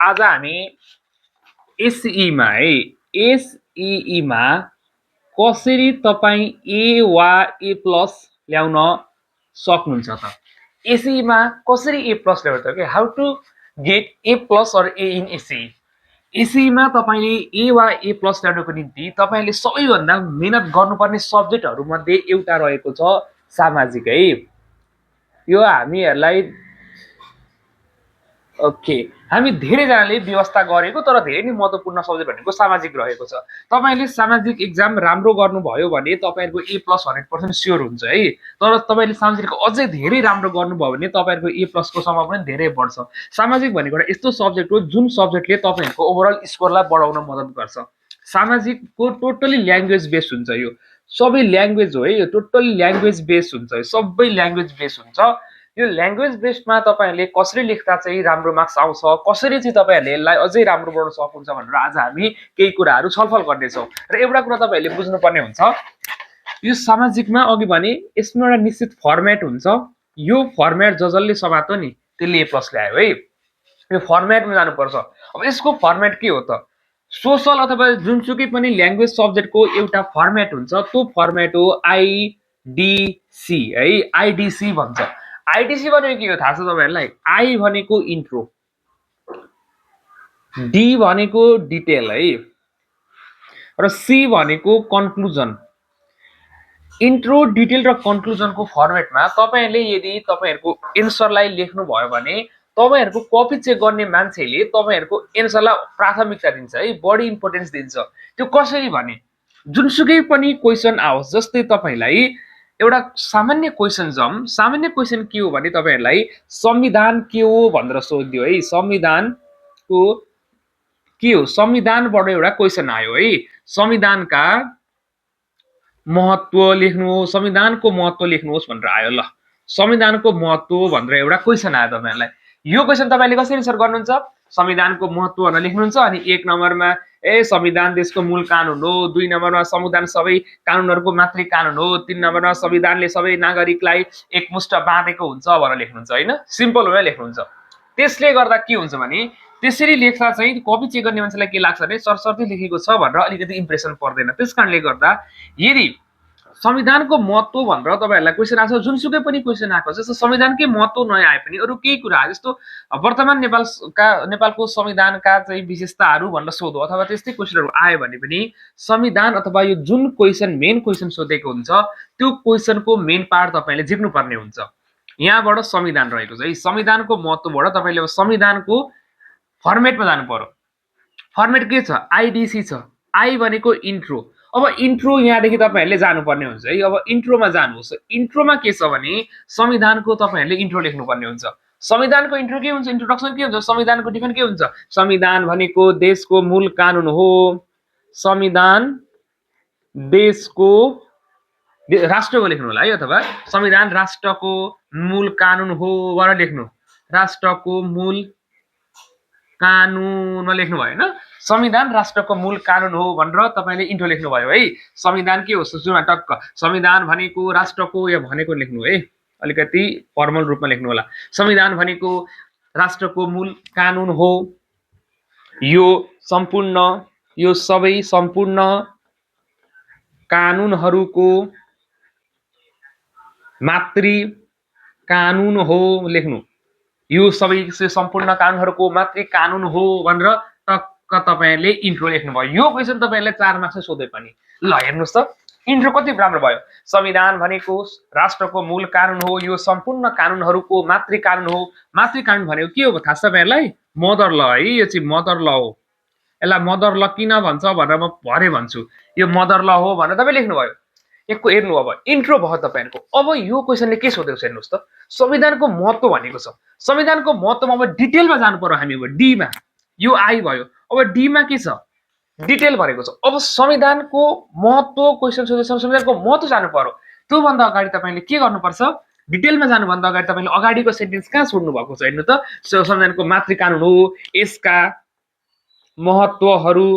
आज हामी एसईमा है एसईमा कसरी तपाईँ ए वा ए प्लस ल्याउन सक्नुहुन्छ त एसईमा कसरी ए प्लस ल्याउँछ कि how to get A plus or A in SEE एसईमा तपाईँले ए वा ए प्लस ल्याउनको निम्ति तपाईँले सबैभन्दा मेहनत गर्नुपर्ने सब्जेक्टहरू मध्ये एउटा रहेको छ सामाजिक है यो हामीहरूलाई ओके हामी धेरैजनाले व्यवस्था गरेको तर धेरै नै महत्त्वपूर्ण सब्जेक्ट भनेको सामाजिक रहेको छ तपाईँले सामाजिक एक्जाम राम्रो गर्नुभयो भने तपाईँहरूको ए प्लस 100% स्योर हुन्छ है तर तपाईँले सामाजिकको अझै धेरै राम्रो गर्नुभयो भने तपाईँहरूको ए प्लसको सम्भावना पनि धेरै बढ्छ सामाजिक भनेको एउटा यस्तो सब्जेक्ट हो जुन सब्जेक्टले तपाईँहरूको ओभरअल स्कोरलाई बढाउन मद्दत गर्छ सामाजिकको टोटली ल्याङ्ग्वेज बेस्ड हुन्छ यो सबै ल्याङ्ग्वेज हो है यो टोटली ल्याङ्ग्वेज बेस्ड हुन्छ सबै ल्याङ्ग्वेज बेस्ड हुन्छ यो ल्याङ्ग्वेज बेस्डमा तपाईँहरूले कसरी लेख्दा चाहिँ राम्रो मार्क्स आउँछ कसरी चाहिँ तपाईँहरूले यसलाई अझै राम्रो बनाउन सक्नुहुन्छ भनेर आज हामी केही कुराहरू छलफल गर्नेछौँ र एउटा कुरा तपाईँहरूले बुझ्नुपर्ने हुन्छ यो सामाजिकमा अघि भने यसमा एउटा निश्चित फर्मेट हुन्छ यो फर्मेट जसले समातो नि त्यसले ए प्लस ल्यायो है यो फर्मेटमा जानुपर्छ अब यसको फर्मेट के हो त सोसल अथवा जुनसुकै पनि ल्याङ्ग्वेज सब्जेक्टको एउटा फर्मेट हुन्छ त्यो फर्मेट हो आइडिसी है आइडिसी भन्छ आइडिसी भनेको के हो थाहा छ तपाईहरुलाई आई भनेको इन्ट्रो डी भनेको डिटेल है र सी भनेको कन्क्लुजन इन्ट्रो डिटेल र कन्क्लुजनको फर्मेटमा तपाईहरुले यदि तपाईहरुको एन्सरलाई लेख्नु भयो भने तपाईहरुको कपी चेक गर्ने मान्छेले तपाईहरुको एन्सरलाई प्राथमिकता दिन्छ है बढी इम्पोर्टेन्स दिन्छ त्यो कसरी भने जुनसुकै पनि क्वेशन आओस् जस्तै तपाईलाई एउटा सामान्य क्वेशन जम सामान्य क्वेशन के हो भने तपाईहरुलाई संविधान के हो भनेर सोध्यो है संविधानको के हो संविधानबाट एउटा क्वेशन आयो है संविधानका महत्व लेख्नुहोस् संविधानको महत्व लेख्नुहोस् भनेर आयो ल संविधानको महत्व भनेर एउटा क्वेशन आयो तपाईहरुलाई यो क्वेशन तपाईले कसरी एन्सर गर्नुहुन्छ संविधानको महत्व भनेर लेख्नुहुन्छ अनि 1 नम्बरमा संविधान देशको मूल कानुन हो 2 नम्बरमा संविधान सबै कानुनहरुको मातृ कानुन हो 3 नम्बरमा संविधानले सबै नागरिकलाई एकमुष्ट बाँधेको हुन्छ भनेर लेख्नुहुन्छ हैन सिम्पल वेमा लेख्नुहुन्छ त्यसले गर्दा के हुन्छ भने त्यसरी लेख्दा चाहिँ कपी चेक गर्ने मान्छेलाई के लाग्छ भने सरसर्ती लेखेको छ भनेर अलिकति इम्प्रेसन पर्दैन त्यसकारणले गर्दा यदि संविधानको महत्व भनेर तपाईहरुलाई क्वेशन आछ जुनसुकै पनि क्वेशन आएको जस्तो संविधानकै महत्व नआए पनि अरु केही कुरा जस्तो वर्तमान नेपालको संविधानका चाहिँ विशेषताहरू भनेर सोधो अथवा त्यस्तै क्वेशनहरु आयो भने पनि संविधान अथवा यो जुन क्वेशन मेन क्वेशन सोधेको हुन्छ त्यो क्वेशनको मेन पार्ट तपाईले झिक्नु पर्ने हुन्छ यहाँबाट संविधान रहेको छ है संविधानको महत्वबाट तपाईले संविधानको फर्मेटमा जानु पर्यो फर्मेट के छ आइडिसी छ आई भनेको इन्ट्रो अब इन्ट्रो यहाँदेखि तपाईहरुले जानुपर्ने हुन्छ है अब इन्ट्रोमा जानुहोस् इन्ट्रोमा के छ भने संविधानको तपाईहरुले इन्ट्रो लेख्नु पर्ने हुन्छ संविधानको इन्ट्रो के हुन्छ इन्ट्रोडक्सन के हुन्छ संविधानको डिफाइन के हुन्छ संविधान भनेको देशको मूल कानुन हो संविधान देशको राष्ट्रको लेख्नु होला है अथवा संविधान राष्ट्रको मूल कानुन हो भनेर लेख्नु राष्ट्रको मूल कानुनमा लेख्नु भयो हैन संविधान राष्ट्रको मूल कानुन हो भनेर तपाईले इन्ट्रो लेख्नु भयो है संविधान के हो सुरुमा टक्क संविधान भनेको राष्ट्रको या भनेको लेख्नु है अलिकति फर्मल रूपमा लेख्नु होला संविधान भनेको राष्ट्रको मूल कानुन हो यो सबै सम्पूर्ण कानुनहरुको मातृ कानुन हो लेख्नु यो सबै सम्पूर्ण कानुनहरुको मातृ कानुन हो भनेर टक्क तपाईहरुले इन्ट्रो लेख्नु भयो यो क्वेशन तपाईहरुले 4 मार्क्समा सोधे पनि ल हेर्नुस् त इन्ट्रो कति राम्रो भयो संविधान भनेको राष्ट्रको मूल कानुन हो यो सम्पूर्ण कानुनहरुको मातृ कानुन हो मातृ कानुन भनेको के हो थाहा छ तपाईहरुलाई मदर ल है यो चाहिँ मदर ल हो यसलाई मदर ल किन भन्छ भनेर म भरे भन्छु यो मदर ल हो भनेर तपाईले लेख्नु भयो एकको हेर्नु अब इन्ट्रो भयो तपाईहरुको अब यो क्वेशनले के सोधेको छ हेर्नुस् त संविधानको महत्व भनेको छ संविधानको महत्वमा अब डिटेलमा जानु पर्यो हामी अब डी मा यो आई भयो अब डी मा के छ डिटेल भनेको छ अब संविधानको महत्व क्वेशन सोधेछ संविधानको महत्व जानु पर्यो त्यो भन्दा अगाडि तपाईले के गर्नुपर्छ डिटेलमा जानु भन्दा अगाडि तपाईले अगाडिको सेन्टेन्स कहाँ छोड्नु भएको छ हेर्नु त संविधानको मातृ कानुन हो यसका महत्वहरु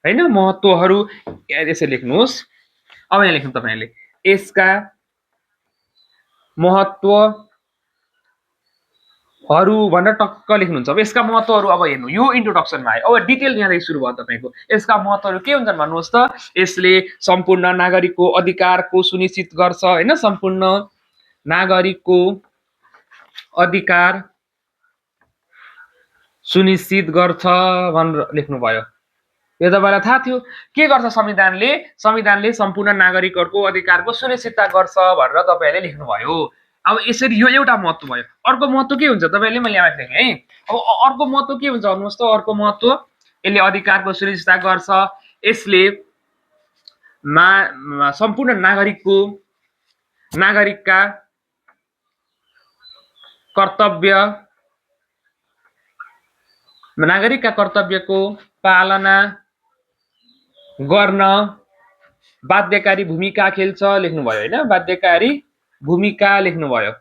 हैन महत्वहरु यसरी लेख्नुहोस् अब यहाँ लेख्नु तपाईहरुले यसका महत्व हरू भनेर टक्क लेख्नुहुन्छ। अब यसका महत्त्वहरू अब हेर्नु, यो इन्ट्रोडक्सनमा आयो। अब डिटेल यहाँदेखि सुरु भयो तपाईँको। यसका महत्त्वहरू के हुन्छन् भन्नुहोस् त। यसले सम्पूर्ण नागरिकको अधिकारको सुनिश्चित गर्छ होइन, सम्पूर्ण नागरिकको अधिकार सुनिश्चित गर्छ भनेर लेख्नुभयो। यो तपाईँलाई थाहा थियो के गर्छ संविधानले? संविधानले सम्पूर्ण नागरिकहरूको अधिकारको सुनिश्चितता गर्छ भनेर तपाईँहरूले लेख्नुभयो। अब यसरी यो एउटा महत्त्व भयो। अर्को महत्त्व के हुन्छ तपाईँहरूले, मैले यहाँ लेखेँ है। अब अर्को महत्त्व के हुन्छ भन्नुहोस् त। अर्को महत्त्व, यसले अधिकारको सुनिश्चितता गर्छ। यसले सम्पूर्ण नागरिकका कर्तव्यको पालना गर्न बाध्यकारी भूमिका खेल्छ लेख्नुभयो होइन, बाध्यकारी भूमिका लेख्नुभयो।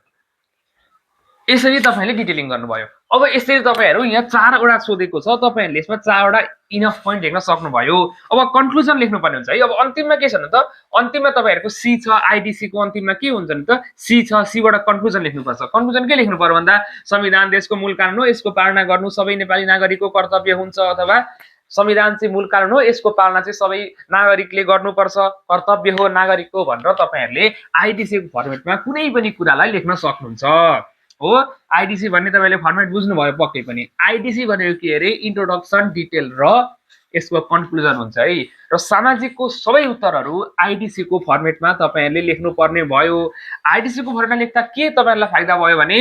यसरी तपाईँले डिटेलिङ गर्नुभयो। अब यसरी तपाईँहरू यहाँ 4वटा सोधेको छ, तपाईँहरूले यसमा 4वटा इनफ पोइन्ट लेख्न सक्नुभयो। अब कन्क्लुजन लेख्नुपर्ने हुन्छ है। अब अन्तिममा के छ भने त, अन्तिममा तपाईँहरूको सी छ, आइडिसी को अन्तिममा के हुन्छ नि त, सी छ। सीबाट कन्क्लुजन लेख्नुपर्छ। कन्क्लुजन के लेख्नु पर्यो भन्दा, संविधान देशको मूल कानुन हो, यसको पालना गर्नु सबै नेपाली नागरिकको कर्तव्य हुन्छ, अथवा संविधान चाहिँ मूल कानुन हो, यसको पालना चाहिँ सबै नागरिकले गर्नुपर्छ, कर्तव्य हो नागरिकको भनेर तपाईँहरूले आइडिसी को फर्मेटमा कुनै पनि कुरालाई लेख्न सक्नुहुन्छ हो। आइडिसी भन्ने तपाईँले फर्मेट बुझ्नुभयो पक्कै पनि। आइडिसी भनेको के अरे, इन्ट्रोडक्सन, डिटेल र यसको कन्क्लुजन हुन्छ है। र सामाजिकको सबै उत्तरहरू आइडिसी को फर्मेटमा तपाईँहरूले लेख्नुपर्ने भयो। आइडिसी को फर्मेटमा लेख्दा के तपाईँहरूलाई फाइदा भयो भने,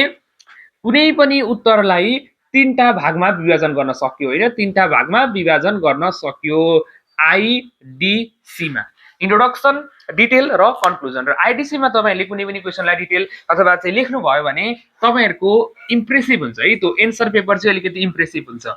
कुनै पनि उत्तरलाई 3टा भागमा विभाजन गर्न सक्यो होइन, 3टा भागमा विभाजन गर्न सक्यो आइडिसीमा, इन्ट्रोडक्सन, डिटेल र कन्क्लुजन। र आइडिसीमा तपाईँले कुनै पनि क्वेसनलाई डिटेल अथवा चाहिँ लेख्नुभयो भने तपाईँहरूको इम्प्रेसिभ हुन्छ है, त्यो एन्सर पेपर चाहिँ अलिकति इम्प्रेसिभ हुन्छ।